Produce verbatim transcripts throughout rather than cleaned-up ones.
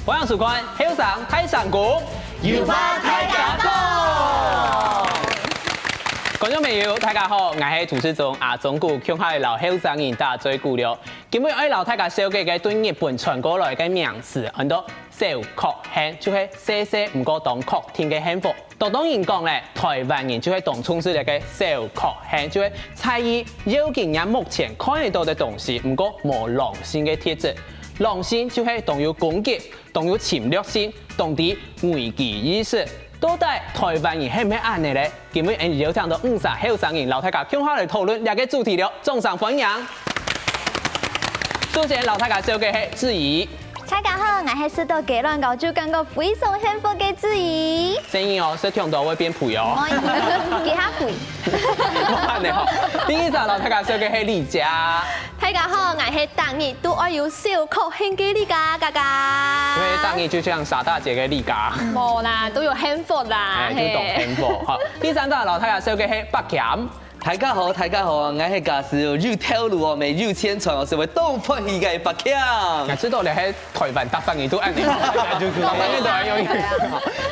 歡迎收看《後生大聲公》，有話大家講。觀眾朋友，大家好，𠊎係主持人阿忠牯，共下來摎後生人打嘴鼓了。今日愛摎大家紹介个對日本傳過來个名詞，安到小確幸，就係細細毋過當確定个幸福。 當多人講咧，臺灣人就係當重視這个小確幸，就係在意要緊也目前看得到个東西，毋過無狼性个特質。狼性就係當有攻擊、當有侵略性、當知危機意識。到底臺灣人係毋係恁呢咧？今日𠊎邀請到五儕後生人，摎大家共下來討論這个主題了。掌聲歡迎！首先摎大家紹介係志怡。 大家好，𠊎係食到雞卵糕就感覺非常幸福个志怡。聲音哦，食忒多會變肥哦。無，佢較肥。無恁呢吼。第二儕摎大家紹介係李佳。大家好，𠊎係逐日都愛有小確幸个李佳，佳佳。因為逐日就像傻大姐个李佳。無啦，都有幸福啦，哎，就當幸福。好，第三儕摎大家紹介係柏謙。 大家好，大家好，𠊎係假使有頭路哦，無有錢賺哦，係會當歡喜个柏謙。𠊎知道你係臺灣逐儕人都恁呢，逐儕人都恁樣。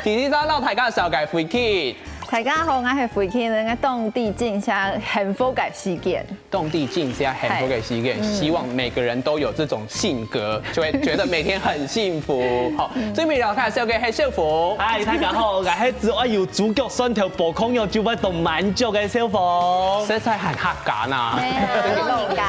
第四儕摎大家紹介慧Kit。大家好，𠊎係慧Kit，𠊎當知盡享幸福个時間。當知盡享幸福个時間，希望每個人都有這種性格，就會覺得每天很幸福。好，最尾摎大家紹介係小鳳。嗨，大家好，𠊎係只愛有豬腳蒜頭爆炕肉就會當滿足个小鳳。實在很客家吶。哎呀，老人家。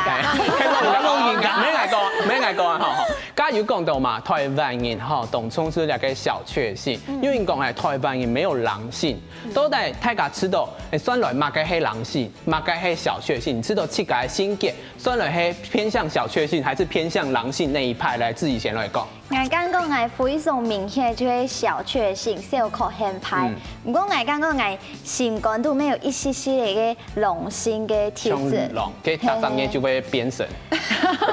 老人家。無愛講，無愛講吼。剛有講到嘛，臺灣人吼，當重視這个小確幸，有人講哎，臺灣人沒有狼性。到底大家知道，哎，算來麼个係狼性，麼个係小確幸？你知道自家个性格，算來係偏向小確幸，還是偏向狼性那一派？來，志怡先來講。 𠊎感覺𠊎非常明顯就係小確幸、小確幸派。毋過𠊎感覺𠊎心肝肚乜有一息息个狼性个特質。像狼，該大聲个就會變身。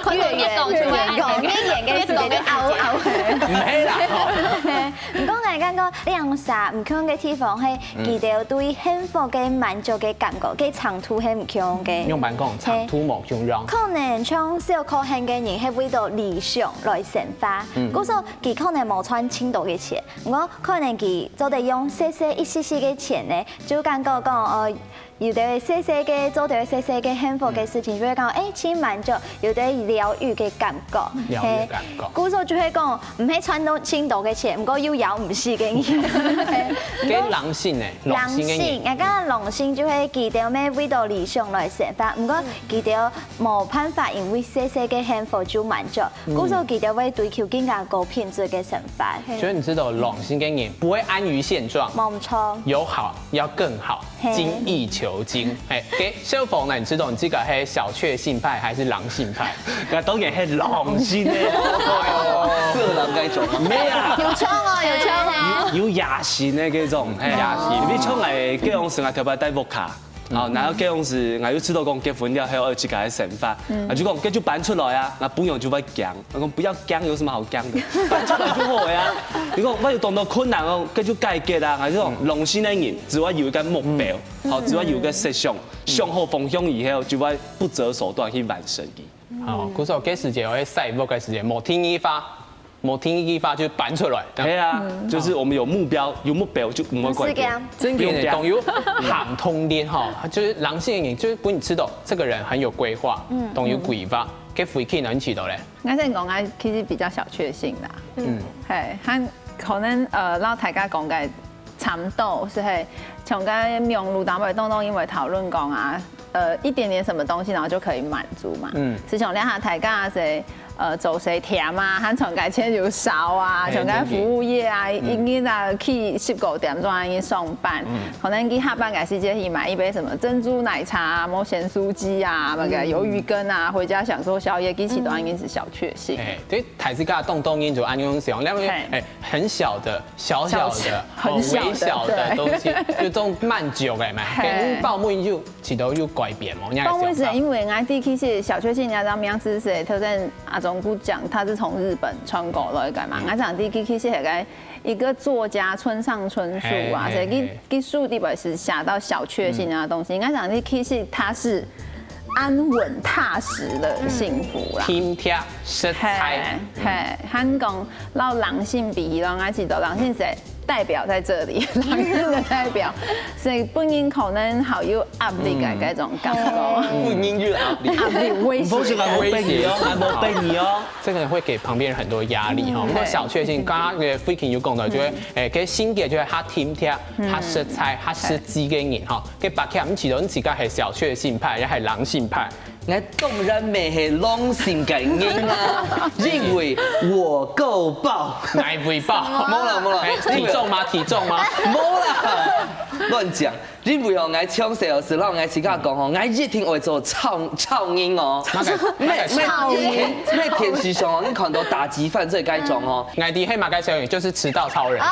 可能越講就會越講，越演个時間就嗷嗷。毋係啦，吼。毋過𠊎感覺兩儕毋共个地方係，佢兜對幸福个滿足个感覺，个程度係毋共个。用白講，程度無共樣。可能像小確幸个人係為著理想來生 活。故所佢可能無賺盡多个錢，毋過可能佢做得用細細一息息个錢呢，就感覺講，呃，有兜細細个，做兜細細个幸福个事情，就會講，哎，盡滿足，有兜療癒个感覺。療癒个感覺。故所就會講，毋係賺到盡多个錢，毋過又枵毋死个人。嘿。該狼性呢？狼性，𠊎講狼性就係佢兜乜為著理想來生活，毋過佢兜無辦法因為細細个幸福就滿足。 故所佢兜會追求更加高品質个生活。所以你知道，狼性个人不會安於現狀，無錯。有好要更好，嘿。精益求精。哎，該小鳳呢？你知道你自家係小確幸派還是狼性派？𠊎當然係狼性个。色狼該種啊。無啊。有創哦，有創哦。有，有野心个該種，嘿。野心。你像𠊎，該種時𠊎頭擺戴屋下， 啊，然後該種時，𠊎又知道講結婚了後愛有自家个生活，啊，就講，該就搬出來啊，𠊎餔娘就會驚，𠊎講不要驚，有什麼好驚的，搬出來就好了呀。你講𠊎有當多困難哦，該就解決啊，𠊎就講，狼性个人，只要有一個目標，好，只要有一個設想，想好方向以後，就會不擇手段去完成佢。好，故所該時節，𠊎會徙屋个時節，無第二化， 無第二化就搬出來。係啊，就是我們有目標，有目標就毋會改變。毋使驚。真个呢，當有行動力吼，就是狼性个人，就是分你知道這個人很有規劃，當有規劃，該慧Kit呢，你知道咧？𠊎先講，𠊎其實比較小確幸啦。嗯。嘿，還可能，呃，摎大家講个 差毋多，所以像該網路頂背當中因為討論講啊，呃，一點點什麼東西，然後就可以滿足嘛。嗯。就像這下大家係，呃，做事忝啊，還賺个錢又少啊，嘿，像該服務業啊，真的。一日啊去十個點鐘啊去上班，可能佢下班个時間去買一杯什麼珍珠奶茶啊、無鹹酥雞啊、那個魷魚羹啊，回家享受宵夜，其實都已經是小確幸。哎，對，大自家當多人就恁樣想，因為，嘿。哎，很小的 小小的、小小、很小的，哦，微小的東西，對。就這種滿足个嘛，嘿。跟報名就起到有改變嘛，人家个想法。報名是因為𠊎知其實小確幸這張名詞是頭先阿忠牯講，他是從日本傳過來个嘛。嗯。𠊎想知其，其實係个一個作家村上春樹啊，嘿，所以佢，嘿，嘿。佢書裡背是寫到小確幸啊東西。嗯。𠊎想知其實他是安穩踏實的幸福啦。心貼實在。嘿，嘿，還講到狼性比咯，還是都狼性誰代表在這裡，狼性的代表，所以本人可能好有壓力的那種感覺。不應該壓力。壓力威脅。不是嘛，我背你哦，還沒背你哦。这个会给旁边人很多压力哈。不过小确幸，刚刚那个 Freaking 有讲到，就会，诶，给性格就会较体贴、较实在、较实际个人哈。给白客，你其实你自家系小确幸派，也系狼性派。我當然乜係狼性个人啦，因為我夠爆。哪一位爆？無啦無啦，哎，體重嗎？體重嗎？無啦，亂講。因為哦，𠊎從細个時候，𠊎自家講吼，𠊎一定會做超超人哦。那个那个乜乜乜電視上哦，你看到打擊犯罪該種哦，，𠊎知係麼个小人，就是遲到超人。那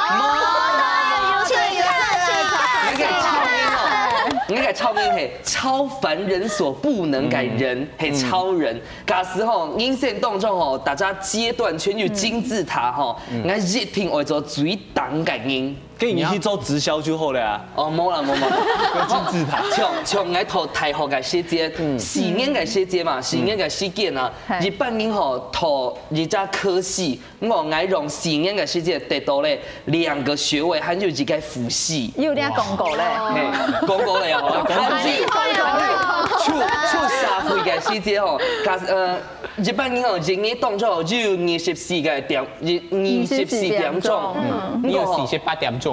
个超人哦，那个超人係超凡人所不能个人，係超人。假使吼，人生當中吼，大家階段全有金字塔吼，𠊎一定會做最頂个人。跟你去做直銷就好了啊。哦，無啦無啦，有金字塔。像像𠊎讀大學个時節，四年个時節嘛，四年个時間啊，一般人吼讀一隻科系，我𠊎用四年个時間得到了兩個學位，還有一個輔系。有這廣告咧。嘿，廣告了哦，還有出出社會个時節吼，假使呃，一般人哦，一日當中有二十四个點，二十四點鐘，你有四十八點鐘，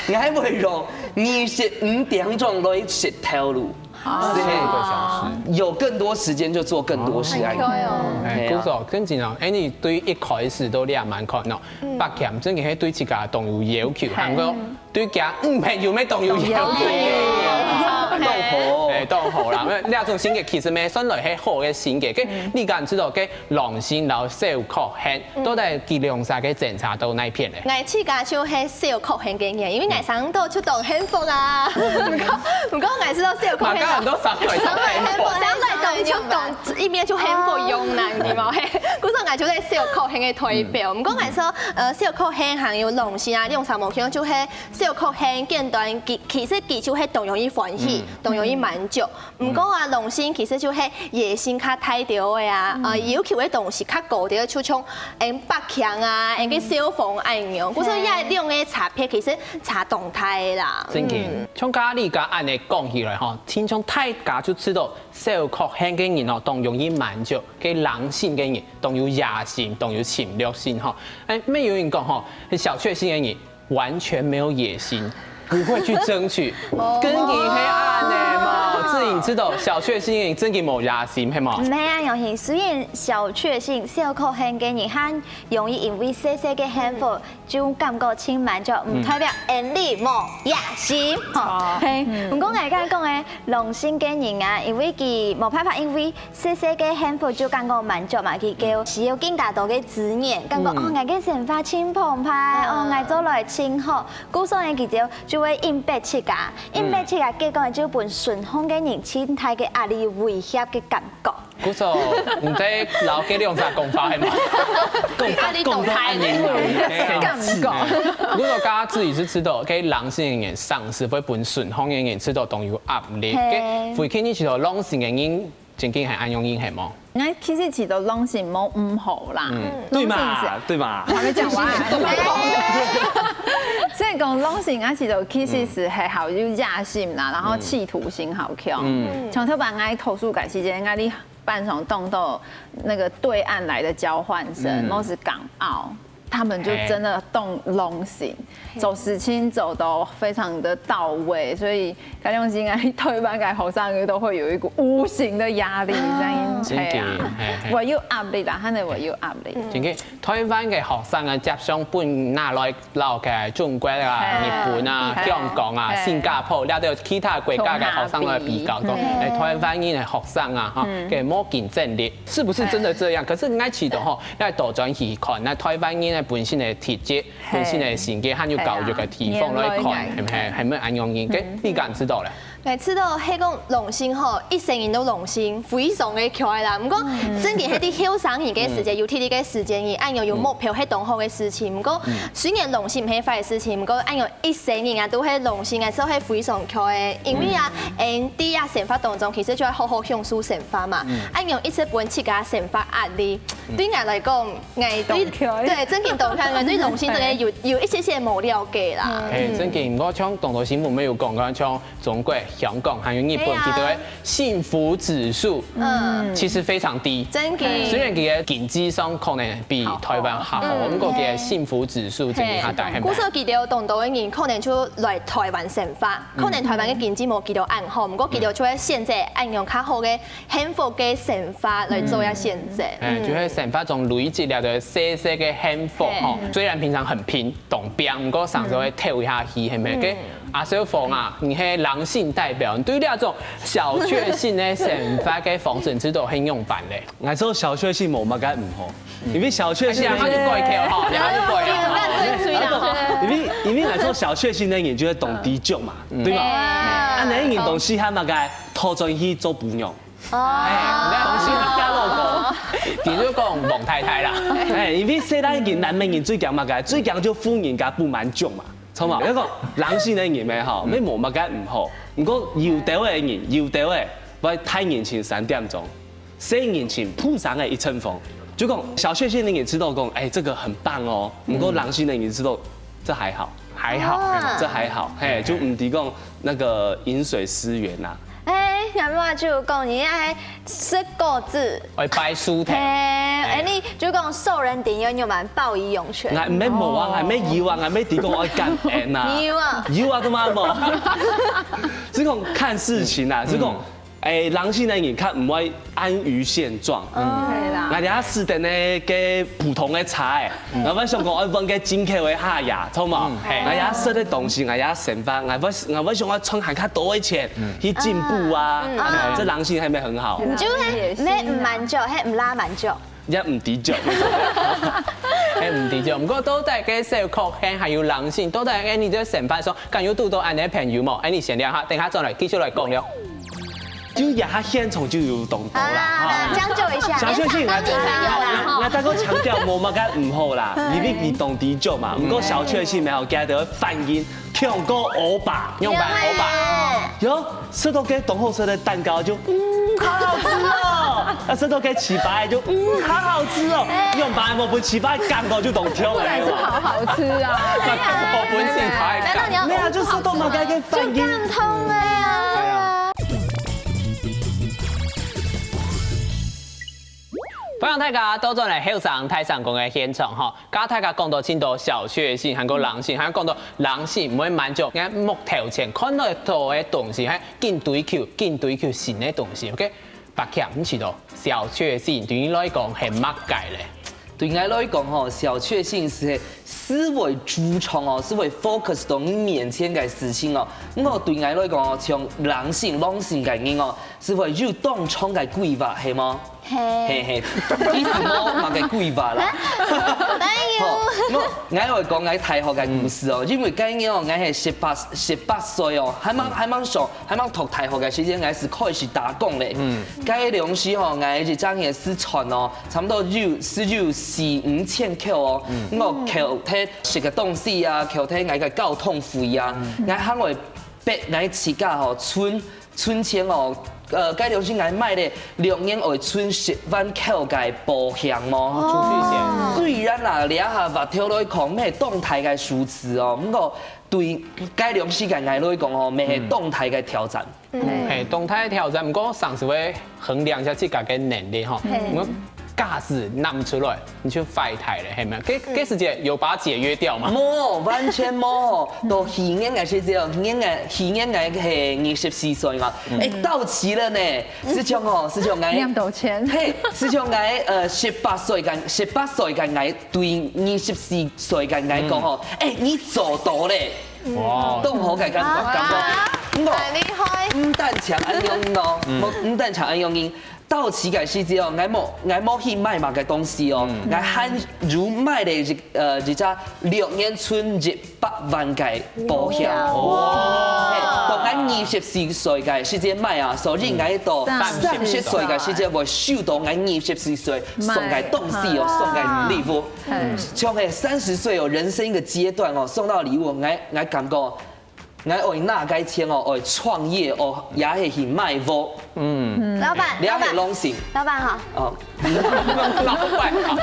還會用二十五點鐘來食頭路。四个小时。有更多時間就做更多事啊。哎，鼓手，真正哦，哎，你對一開始都這樣蠻看哦，白強真个係對自家當有要求，還過對家女朋友乜當有要求。當好。哎，當好啦，那這種性格其實乜算來係好个性格，跟你敢知道个狼性摎小確幸，到底佢兩儕个爭差到哪片咧？𠊎自家就係小確幸个人，因為𠊎生到就當幸福啊。毋過毋過𠊎知道小確幸。嘛，當然都生來都幸福。生來當就當一面就幸福用啦，你知無？嘿，故所𠊎就係小確幸个代表。毋過𠊎說，呃，小確幸還有狼性啊，這種三毛球就係小確幸簡單，其其實佢就係當容易歡喜，當容易滿足。毋過啊，狼性其實就係野心較大條个啊，呃，要求个東西較高條，就像嗯白強啊，嗯个消防恁樣。故所這兩个差別其實差當大啦。真个，像咖哩咖恁樣講起來吼，親像大家就知道 小確幸个人哦，當容易滿足；該狼性个人，當有野心，當有侵略性吼。哎，乜有人講吼，小確幸个人完全沒有野心，不會去爭取。跟你係恁樣嘛，自己知道小確幸个人真个無野心，係無？毋係啊，容易。雖然小確幸、小確幸个人，還容易因為細細个幸福 就感覺盡滿足，毋代表𠊎俚無野心吼。嘿，毋過𠊎剛講个狼性个人啊，因為佢無辦法，因為細細个幸福就感覺滿足嘛，佢就需要更加多个資源，感覺哦，𠊎个生活盡豐沛，哦，𠊎做來盡好，故所呢，佢就就會硬逼自家，硬逼自家，結果就分順風个人盡大个壓力、威脅个感覺。 故所，毋知摎該兩儕講法係無？壓力當大。感覺。故所，大家自己是知道，該狼性个人上司會分順風个人知道當有壓力。該回去你知道狼性个人，正經係恁樣人係無？𠊎其實知道狼性無毋好啦，對嘛，對嘛。還沒講完。所以講狼性啊，其實其實是還好有野心啦，然後企圖心好強。嗯，像頭擺𠊎讀書个時間，𠊎 班上當多那個對岸來的交換生，嗯，都是港澳，他們就真的當狼性，做事情做到非常的到位，所以該種時間，台灣个學生都會有一股無形的壓力，這樣，真的，係啊，會有壓力啦，真的會有壓力。真个，台灣个學生啊，接上分拿來 摎該中國啊、日本啊、香港啊、新加坡，了到其他國家个學生來比較，講，哎，台灣人个學生啊，哈，該無競爭力，是不是真的這樣？可是𠊎試著吼，愛倒轉去看，該台灣人个本身个特質、本身个性格，還有教育个地方來看，係毋係恁樣應該？你敢知道咧？每次都係講狼性吼，一生人都狼性，非常个可愛啦。毋過，正經係在後生人个時節，有體力个時節，你恁樣有目標係當好个事情。毋過，雖然狼性毋係壞个事情，毋過恁樣一生人啊，都係狼性啊，就係非常可愛。因為啊，嗯，在啊生活當中，其實就愛好好享受生活嘛。恁樣一直分自家生活壓力，對𠊎來講，𠊎對，當可愛。對，正經當可愛，對狼性真个有有一些些無了解啦。哎，正經，毋過像當多新聞有講過，像中國、香港還有日本，對啊，佢兜个幸福指數，嗯，其實非常低。正經。雖然佢个經濟上可能比台灣較好，毋過佢个幸福指數正經較低，係無？故所佢兜當多个人可能就來台灣生活，可能台灣个經濟無佢兜恁好，毋過佢兜就會選擇恁樣較好个 幸福个生活來做一下選擇。哎，就係生活中累積了个細細个幸福吼。雖然平常很拼，當拚，毋過常常會敨一下氣，係毋係？該阿小鳳啊，你係狼性代表，你對這種小確幸个生活个方式，你知道很勇敢嘞。𠊎做小確幸無麼个毋好，因為小確幸，哎，你還有改口吼，你還有改口。因為因為𠊎做小確幸个人就會懂知足嘛，對吧？啊，恁樣人當時還麼个討轉去做餔娘。 哎，你看，同心加老公，佢就講王太太啦。哎，因為細人人難免人最驚麼个？最驚就婦人家不滿足嘛，著無？該個狼性个人咩吼，乜無麼个毋好。毋過有兜个人，有兜个，會大人情三點鐘，細人情鋪上个一陣風。就講小確幸个人知道講，哎，這個很棒哦。毋過狼性个人知道，這還好。 還好，啊，這還好，嘿，就毋知講那個飲水思源啊。哎，原來就講你愛食果子，愛拜樹頭。嘿，哎，你就講受人點要有蠻報以湧泉。𠊎毋係無啊，𠊎毋係有啊，𠊎毋係知講愛感恩啊。有啊。有啊，做麼無？只講看事情啊，只講 哎，狼性个人較毋會安於現狀。嗯，係啦。𠊎這下食等个个普通个茶，哎，𠊎會想講愛換个進口个下呀，著無？嗯，係。𠊎這下食个東西，𠊎這下生活，𠊎會𠊎會想愛賺還較多个錢，去進步啊。啊，這狼性還沒很好。你就係沒毋滿足，係毋拉滿足。 也毋知足。哎，毋知足。毋過到底該小確幸還有狼性，到底該你在生活上，敢有堵到恁樣个朋友無？哎，你先尞下，等下轉來繼續來講了。就這下現場就有當多啦，哈。啊，將就一下。小確幸，𠊎再，你朋友啦，哈。𠊎再過強調，無麼个毋好啦，因為你當知足嘛。毋過小確幸，然後佢就會反應，強過歐巴。仰般歐巴？有。 食到該當好食个蛋糕就，嗯，好好吃哦。啊，食到該粢粑就，嗯，好好吃哦。仰般無分粢粑感覺就當香个。不然就好好吃啊。無分粢粑感覺。難道你要沒有，就食到麼个个反應。就感動了呀。對啊。歡迎大家倒轉來後生大聲公个現場吼。 頭先大家講到盡多小確幸，還過狼性，還講到狼性毋會滿足，𠊎目頭前看到个東西，還緊追求，緊追求新个東西，OK？伯強，你知道小確幸對你來講係麼个咧？對𠊎來講吼，小確幸係思維注重哦，思維focus到你面前个事情哦。毋過對𠊎來講哦，像狼性、狼性个人哦，思維有當長个規劃，係無？ 嘿。嘿嘿，意思無麼个規劃啦。哪有？好，𠊎𠊎會講𠊎大學个故事哦，因為該年哦，𠊎係十八十八歲哦，還吂還吂上還吂讀大學个時間，𠊎係開始打工咧。該兩時吼，𠊎一隻月係賺哦，差不多有係有四五千箍哦。𠊎扣忒食个東西啊，扣忒𠊎个交通費啊，𠊎還會逼𠊎自家吼存 存錢哦，呃，該兩時𠊎買咧兩年愛存十萬箍个保險哦。儲蓄險。雖然啦，這下話頭來講，毋係當大个數字哦，毋過對該兩時个𠊎來講哦，乜係當大个挑戰。嗯，係，當大个挑戰，毋過常時會衡量一下自家个能力吼。𠊎 假使拿毋出來，你就壞忒了，係無？該該時節有把它解約掉嗎？無，完全無。到去年个時節，年个去年个係二十四歲嘛，欸，到期了呢。係像哦，係像𠊎，念到錢。係，係像𠊎，呃，十八歲个，十八歲个𠊎對二十四歲个𠊎講吼，欸，你做到咧。哇，當好个感覺，感覺。毋過，很厲害。毋單淨恁樣哦，毋毋單淨恁樣，到期个時節哦，𠊎無，𠊎無去買麼个東西哦，𠊎還有買了一，呃，一隻六年存一百萬个保險。哇！嘿，到𠊎二十四歲个時節買啊，所以𠊎到三十歲个時節會收到𠊎二十四歲送个東西哦，送个禮物。像係三十歲哦，人生一個階段哦，送到禮物，𠊎，𠊎感覺 𠊎愛拿該錢哦，愛創業哦，也係去買屋。嗯，老闆，你也係良心。老闆好。哦，老闆啊，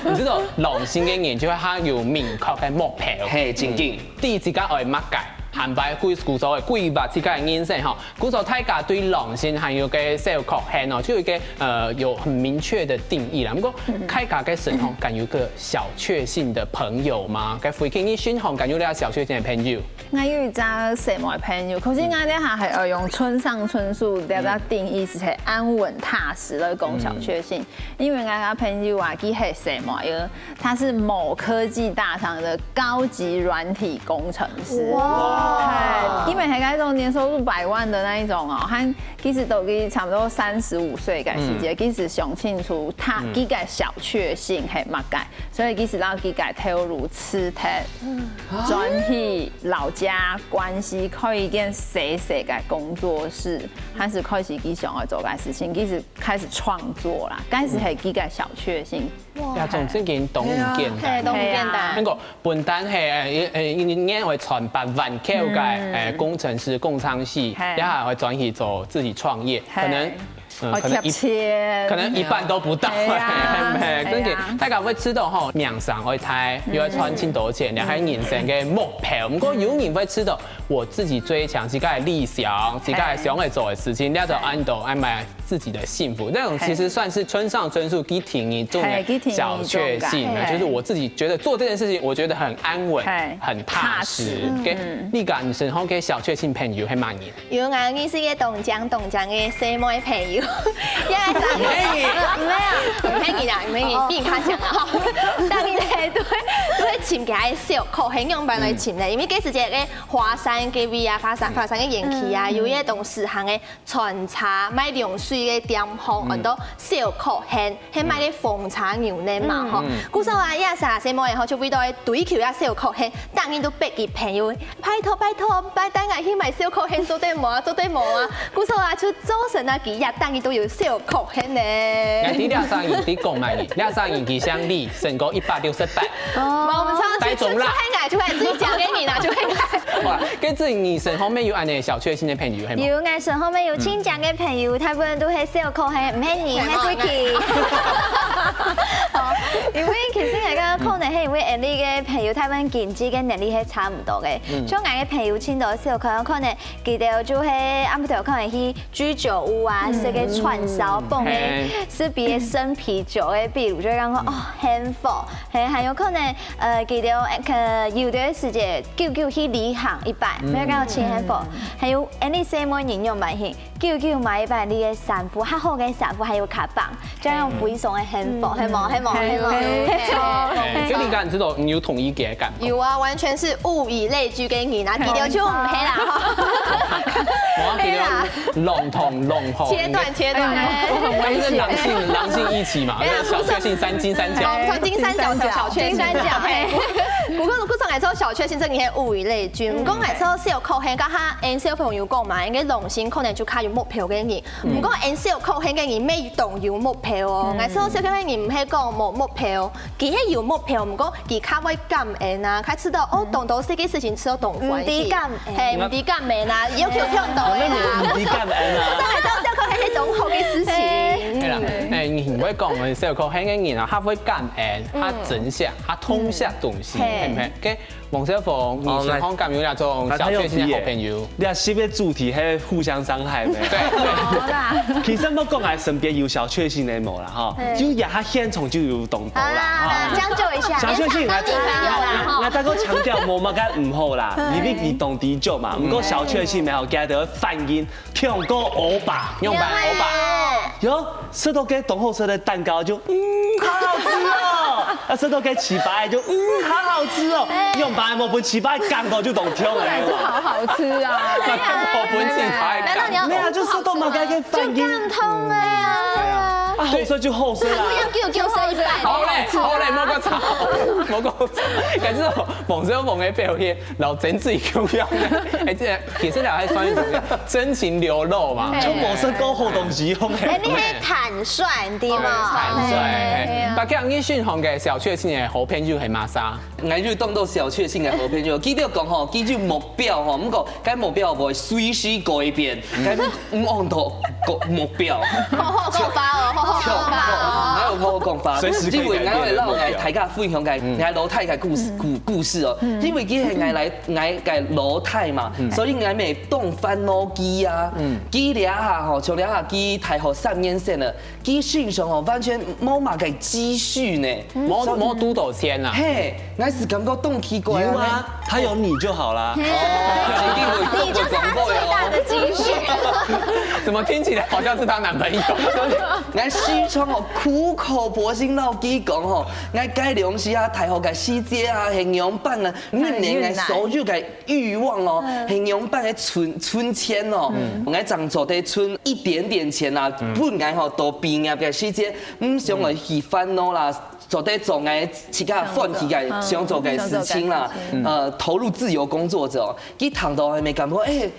你知道良心个人就係佢有明確个目標，嘿，正經。知自家愛麼个，還擺規，故所規劃自家个人生吼。故所大家對良心還有个小確幸哦，就有一個呃有很明確的定義啦。不過大家个身上敢有個小確幸的朋友嗎？該附近你身上敢有這小確幸的朋友？ 𠊎有一隻細妹朋友，可是𠊎這下係愛用村上春樹這隻定義，係安穩踏實來講小確幸。因為𠊎个朋友啊，佢係細妹，佢係某科技大廠的高級軟體工程師。哇！因為係該種年收入百萬的那一種哦，佢其實都已經差不多三十五歲个時節，其實想清楚佢，佢个小確幸係麼个。 所以其實佢就投入辭忒，轉去老家關西開一間細細个工作室，開始開始佢想愛做个事情，佢就開始創作啦，開始係佢个小確幸。呀，總正經當毋簡單。嘿，都毋簡單。那個本單係，呃，呃，一年會賺百萬扣个，呃，工程師、工程師，嘿。然後會轉去做自己創業，嘿。可能，呃，哦，可能一，貼錢。可能一半都不到。哎呀，嘿，真的，哎呀。大家會知道吼，名聲會大，又會賺盡多錢，然後人生个目標。不過有人會知道，我自己追求自家个理想，自家个想愛做个事情，你就安到安排自己的幸福。那種其實算是村上春樹佢定義中的嘿，佢定義中个小確幸啊，嘿。就是我自己覺得做這件事情，我覺得很安穩嘿，很踏實。踏實。跟你感覺吼，个小確幸朋友係麼人？有啊，你係一個當靚當靚个細妹朋友，也係，沒有，沒有，沒有啦，沒有，比你較靚啊，哈。但你咧，都會，都會尋佢个小確幸，仰般來尋呢？因為該時節个華山个位啊，華山，華山个園區啊，有一個當時行个 穿插賣涼水个店鋪，安到小確幸，係賣个紅茶牛奶嘛吼。故所啊，這儕細妹吼就為到追求這小確幸，逐日都逼佢朋友，拜託拜託，拜帶𠊎去買小確幸做得無啊，做得無啊？故所啊，就造成啊，佢也逐日都有小確幸呢。𠊎知這儕人在講麼个，這儕人佢姓李，身高一百六十八。無毋著，就係𠊎，就係最靚个人啊，就係𠊎。哇，跟自己女生方面有恁樣小確幸的朋友，係無？有，𠊎身後面有親近个朋友，大部分都係小確幸，毋係你，毋係Vicky。因為其實𠊎感覺可能係因為𠊎俚个朋友，大部分經濟个能力係差毋多个。像𠊎个朋友，盡多小確幸，可能佢兜就係暗晡頭可能去居酒屋啊，食个串燒，傍个嘿。食杯个生啤酒个，比如就講哦，幸福。嘿，還有可能，呃，佢兜，呃，有个時節久久去旅行一擺，毋係講盡幸福。還有，恁樣細妹人樣般去，久久買一擺你个衫褲，較好个衫褲，還有卡棒，這樣非常个幸福，係無？係無？係無？嘿，沒錯。哎，這你感覺到你有同意佢个感覺？有啊，完全係物以類聚个人啊，佢兜就毋係啦，哈。我要給他long同long吼，切斷切斷。我很危險。他們是狼性，狼性一起嘛，哎呀小確幸三金三角。從金三角小確幸，金三角嘿。不過，不過，𠊎做小確幸，這個係物以類聚。毋過，𠊎做小確幸，剛剛𠊎小朋友講嘛，應該良心可能就較有目標个人。毋過，𠊎小確幸个人，乜當有目標哦。𠊎做小確幸个人，毋係講無目標，佢係有目標，毋過佢較會感恩啊，較知道哦，當多細个事情，知道當歡喜。毋知感恩。嘿，毋知感恩啊，要求忒多个啦。毋知感恩啊。上來做小確幸係當好个事情。係啦，哎，你毋會講，小確幸个人啊，較會感恩，較珍惜，較痛惜東西，嘿。係毋係？OK，王小鳳，你身邊敢有那種小確幸的好朋友？你看，這集的主題係互相傷害咩？對。好啦。其實我講，𠊎身邊有小確幸的無啦，吼，就也較現場就有當多啦，吼。將就一下，小確幸，當你朋友啦，吼。𠊎再過強調，無麼个毋好啦，因為你懂得救嘛。毋過小確幸無好，記得反應，跳過歐巴，用白歐巴。有食到該當好食个蛋糕就，嗯，好好吃哦。啊，食到該粢粑就，嗯，好好吃哦。用白無分粢粑，感覺就當跳還是了。好好吃啊。我分自己拍難道你要沒有，就食到麼个个反應。感動哎呀？啊，好事就好事啦。不要給我給我生一百。好嘞，好嘞，莫个吵，莫个吵。可是哦，黃小鳳个表現，老真自己共樣的。哎，這其實兩个算一種真情流露嘛。就無識講好東西用的。哎，你很坦率，對嗎？坦率。哎，大家你身上个小確幸个好朋友係麼儕？ 𠊎就當做小確幸个好朋友，佢就講吼，佢就目標吼，毋過該目標會隨時改變，該毋按到目標。好好講法哦，好好講法哦。哪有好好講法？隨時可以改變的目標。因為𠊎會摎𠊎大家分享个𠊎老弟个故事，故故事哦。因為佢係𠊎來𠊎个老弟嘛，所以𠊎乜當煩惱佢啊。佢這下吼，像這下佢大學三年生了， 佢身上哦完全無麼个積蓄呢。無無堵到錢啊？嘿，𠊎係感覺當奇怪啊。有啊，他有你就好啦。哦，一定會你就是他最大的積蓄。怎麼聽起來好像是她男朋友？𠊎時常哦苦口婆心摎佢講吼，𠊎該量時啊，大學个時節啊，係仰般啊，你連𠊎所有个 慾望哦，係仰般个存存錢哦，𠊎正做得存一點點錢啊，分𠊎吼到畢業个時節，毋想愛去煩惱啦，做得做𠊎自家歡喜个想做个事情啦，呃，投入自由工作者哦。佢聽到還會感覺，哎，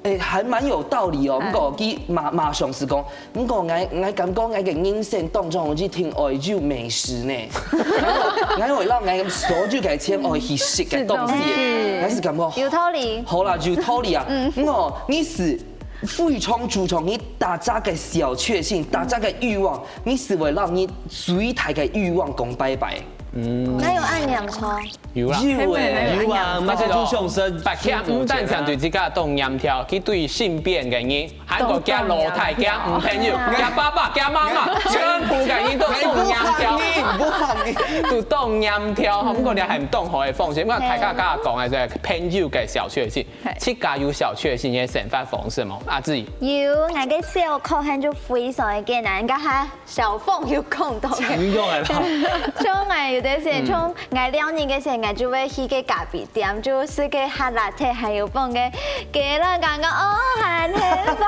哎，還蠻有道理哦。毋過佢馬馬上係講，毋過𠊎𠊎感覺𠊎个人生當中一定愛有美食呢。𠊎會摎𠊎所有个錢愛去食个東西，𠊎係感覺有道理。好啦，有道理啊。毋過你係非常注重你大家个小確幸，大家个慾望，你係會摎你最大个慾望講拜拜。嗯，哪有恁嚴重？有啦。有欸，有啊，馬上就上身。白客毋單淨對自家當嚴條，佢對身邊个人 還過佢老弟、佢男朋友、佢爸爸、佢媽媽，全部个人都當嚴條，都當嚴條。毋過你還當好个方式，毋過大家剛剛講个係朋友个小確幸，自家有小確幸个生活方式無？阿志，有，𠊎个小確幸就非常个簡單，剛才小鳳有講到个，像𠊎有个時，像 𠊎尞日个時，𠊎就會去該咖啡店，就食該hot latte，還有放該雞卵糕，哦，還幸福。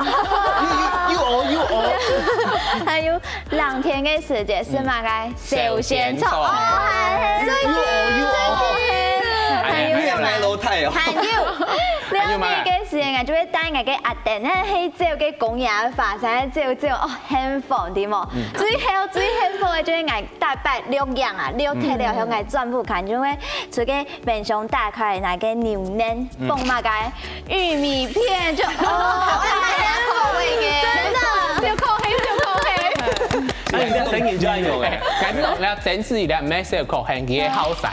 又又又哦又哦。還有冷天个時節，食麼个？燒仙草，哦，還幸福。又哦又哦。還有麼个？還有尞日个時，𠊎就會帶𠊎个阿弟，該去走該公園花山，走走，哦，幸福，對無？最後最幸福个就係𠊎 大伯錄影啊，錄忒了後，𠊎轉屋下就會自家冰箱打開，拿个牛奶，放麼个玉米片，就哦，好愛口味个。真的，小確幸，小確幸。那你的聲音就要有欸。感覺我們要展示一下，沒事，口很也好塞。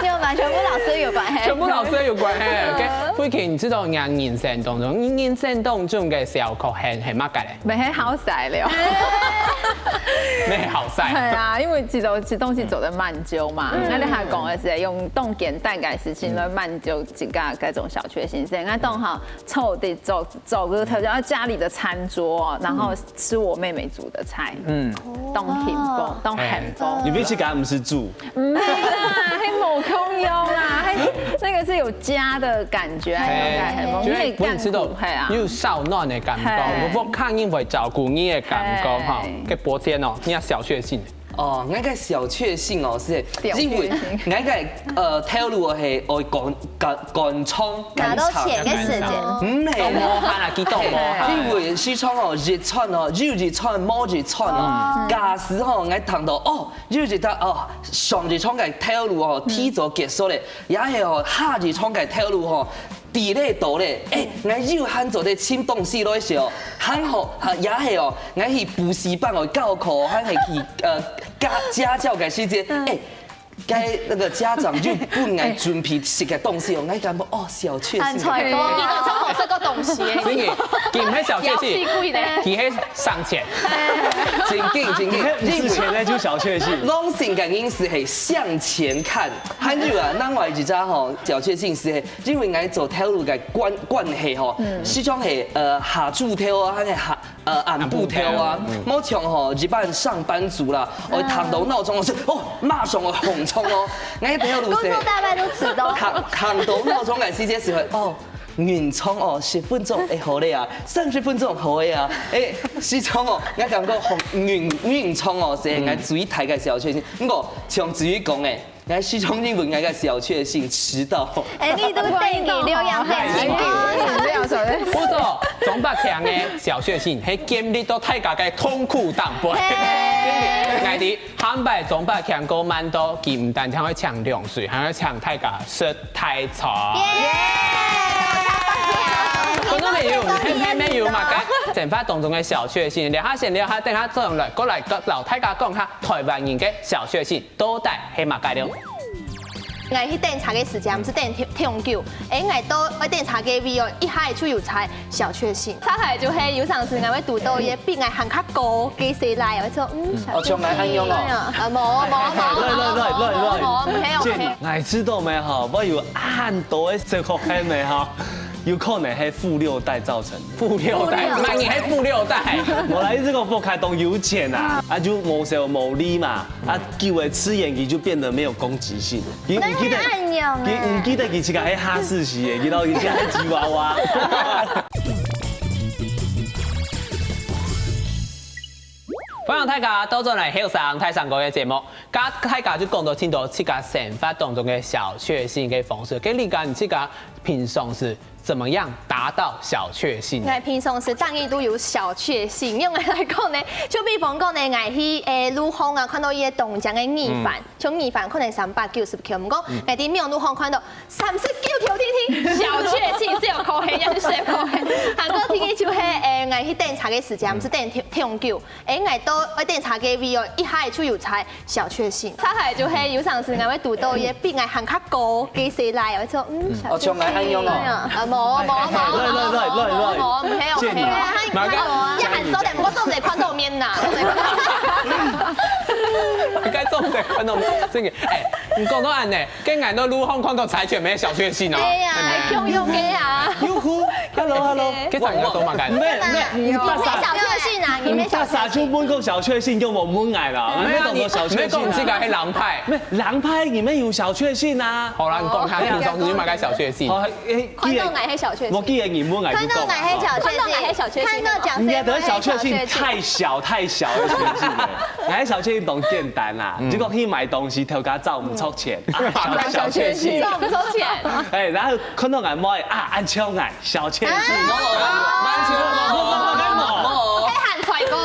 有嗎？全部摎食有關係。全部摎食有關係。OK，慧萍，你知道你人生當中，你人生當中个小確幸係麼个咧？ 毋係好食了。毋係好食。係啊，因為這種這東西做得蠻久嘛。嗯。該你還講个係用當簡單个事情來滿足自家該種小確幸，所以𠊎當好坐在桌桌个頭，然後家裡的餐桌，然後吃我妹妹煮的菜。嗯。當幸福，當幸福。你平時敢毋係煮？ 毋係啦，係無共樣啦，係那個是有家的感覺，那種感覺，因為本身都係啊，有燒暖的感覺，係。有屋下人會照顧你的感覺哈。係。該寶姐哦，你个小確幸。哦，𠊎个小確幸哦，係因為𠊎个呃頭路係愛趕趕趕場，拿到錢个時間。毋係啦，當無閒啊，幾多無閒。因為時常哦，日餐哦，有日餐無日餐哦，假使吼，𠊎聽到哦， 有一隻哦，上一場个頭路哦，提早結束咧，也係哦，下一場个頭路吼，delay到咧，欸，𠊎又還做得尋東西來食哦，還好，啊，也係哦，𠊎去補習班哦，教課，還係去呃家家教个時間，欸，該那個家長又分𠊎準備食个東西哦，𠊎感覺哦，小確幸。很成功，你都從頭食過東西耶。所以，佢毋係小確幸，佢係省錢。正經正經，你看五十錢呢就小確幸。攏性个人係係向前看，還有啊，另外一隻吼，小確幸係係因為𠊎做頭路个關關係吼，時常係呃下晝頭啊，還係下呃暗晡頭啊，無像吼一般上班族啦，我聽到鬧鐘我係哦，馬上會䟘床哦，𠊎頭路係。工作大半都遲到。聽聽到鬧鐘个時間係會哦。運動哦，十分鐘，哎，好了啊，三十分鐘，好了啊，哎，時常哦，𠊎感覺好運運動哦，係𠊎最大个小確幸。毋過，像子瑜講个，𠊎時常因為𠊎个小確幸遲到。哎，你都等於留樣等於。不錯，鍾伯強个小確幸，係建立到大家个痛苦頂背。𠊎知，下擺鍾伯強過慢到，佢毋單淨會請涼水，還會請大家食大餐。觀眾朋友，你有麼个生活當中个小確幸？聊下先，聊下，等下轉來，過來摎大家講下台灣人个小確幸到底係麼个了。 𠊎去等車个時間，毋使等忒久，哎，𠊎到愛等車个位哦，一下就有車，小確幸。再來就係有常時𠊎會堵到一個比𠊎還較高个細倈，𠊎就嗯，哦，像𠊎恁樣哦。啊，無無無無無無，毋係毋係。𠊎知道咩吼，𠊎有恁多个小確幸咩吼，有可能係富六代造成。 富六代，滿你還富六代。我來這個富開東有錢啊，啊就無愁無慮嘛，啊久了自然佢就變得沒有攻擊性。你你記得，恁樣欸你你記得佢自家係哈士奇耶，佢到佢自家係吉娃娃。歡迎大家倒轉來後生大聲公个節目，剛大家就講到盡多自家生活當中个小確幸个方式，該你講你自家平常時 怎麼樣達到小確幸？𠊎平常時當然都有小確幸，因為來講呢，就比方講呢，𠊎去誒路項啊，看到一個當靚个米飯，像米飯可能三百九十塊，毋過𠊎在網路項看到三十九塊定定，小確幸，小確幸，也係小確幸。還過定定就係誒，𠊎去等車个時間，毋使等忒久，誒，𠊎到愛等車个位哦，一下就有車。 小確幸。再來就係有常時𠊎會堵到一個比𠊎還較高个細倈，𠊎就嗯，哦，像𠊎恁樣哦。啊，無無無無無無，毋係毋係，也還做得，毋過做得看到面吶，做得看到面。應該做得看到面，真个，哎，你講到恁呢，跟𠊎到路項看到柴犬咩小確幸哦。對呀，共用个啊。喲呼，hello hello，該長得都蠻感。咩咩，你大傻，小確幸啊，你你們小大傻就問個小確幸，就無問𠊎啦，你懂得小確幸啊。你講這個係狼派。咩，狼派你們有小確幸啊？好啦，你講下平常時有麼个小確幸？好，誒，看到𠊎係小確幸。我記得你問𠊎就講。看到𠊎係小確幸，看到𠊎係小確幸看到講你的小確幸太小太小的小確幸了，𠊎的小確幸當簡單啦，就講去買東西，頭家找毋著錢，啊，小確幸。這種不收錢。哎，然後看到𠊎妹啊，恁像𠊎，小確幸。還喊帥哥。